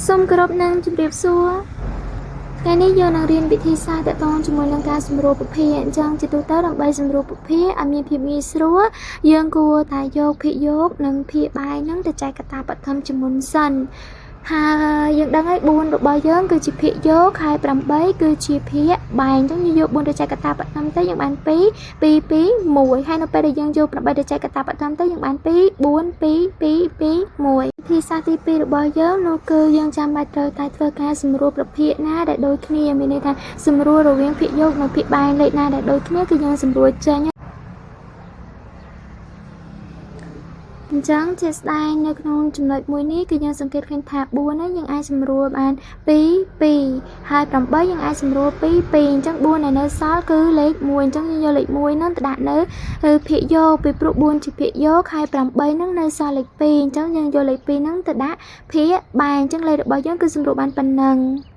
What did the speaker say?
សូមគោរពនិងជម្រាបសួរថ្ងៃនេះយើងនឹងរៀនវិធីសាស្ត្រទាក់ទងជាមួយនឹងការសម្រួលពភាអញ្ចឹងជាទូទៅដើម្បីសម្រួលពភាឲ្យមានភាពងាយស្រួលយើងគួរតែយកភាគយកនិងភាគបែងហ្នឹងទៅចែកកតាបឋមជាមុនសិនហើយយើងដឹងហើយ4របស់យើងគឺជាភាគយកហើយ8គឺជាភាគបែងអញ្ចឹងយើងយក4ទៅចែកកតាបឋមទៅយើងបាន2 2 2 1ហើយនៅពេលដែលយើងយក8ទៅចែកកតាបឋមទៅយើងបាន2 4 2 2 2 1វិធីសាស្ត្រទី2របស់យើងនោះគឺយើងចាំបាច់ត្រូវតែធ្វើការសម្រួលប្រភេទណាដែលដូចគ្នាមានន័យថាសម្រួលរវាងភាគយកនិងភាគបែងលេខណាដែលដូចគ្នាគឺយើងសម្រួលចេញអញ្ចឹងជាស្ដែងនៅក្នុងចំណុចមួយនេះគឺយើងសង្កេតឃើញថា4នេះយើងអាចសម្រួលបាន2 2ហើយ8យើងអាចសម្រួល2 2អញ្ចឹង4ដែលនៅសល់គឺលេខ1អញ្ចឹងយើងយកលេខ1ហ្នឹងទៅដាក់នៅភាគយកពីព្រោះ4ជាភាគយកហើយ8ហ្នឹងនៅសល់លេខ2អញ្ចឹងយើងយកលេខ2ហ្នឹងទៅដាក់ភាគបែងអញ្ចឹងលេខរបស់យើងគឺសម្រួលបានប៉ុណ្ណឹង។